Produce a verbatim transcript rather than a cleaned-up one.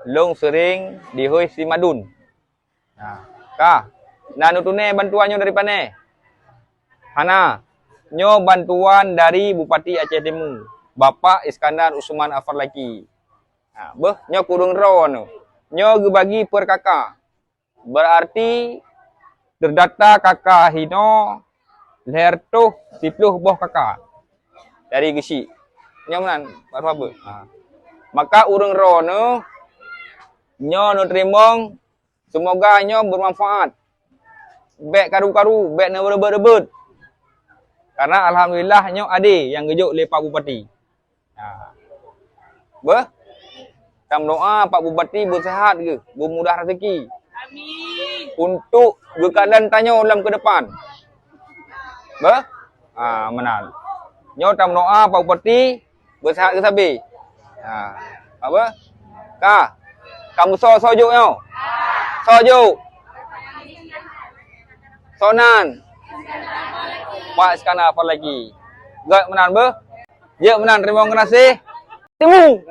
Lôn seuring dihôi si Madun. Nah, ka. Na neutuné bantuan nyoe dari pané? Hana. Nyoe bantuan dari Bupati Aceh Timu, Bapak Iskandar Usman Afarlaki. Nah, beuh, nyoe keu ureuëng droeneuh. Nyoe geubagi per kaka. Berarti terdata kaka hinoe lhèe reutôh siplôh boh kaka dari geusyik. Nyoe meunan, baru habéh. Ha. Maka ureuëng droeneuh nyoe neuteurimong, seumoga nyoe beumanfaat. Bèk karu-karu, bèk neureubeuet-reubeuet. Karena alhamdulillah nyoe adé nyang geujok lé Pak Bupati. Ha. Beuh? Tameudoa Pak Bupati beuseuhat geuh, beumudah raseuki. Amin. Untuk geukalon tanyoe lam keudepan. Beuh? Ha, meunan. Nyoe tameudoa Pak Bupati beuseuhat geuh sabe. Ha. Apa? Ka. Kamu soe, soe jok nyoe? Soe jok? Soe nan? Pak Iskandar Afarlaki. Gèt meunan beuh? Jeuet meunan, teurimong geunaséh. Timu.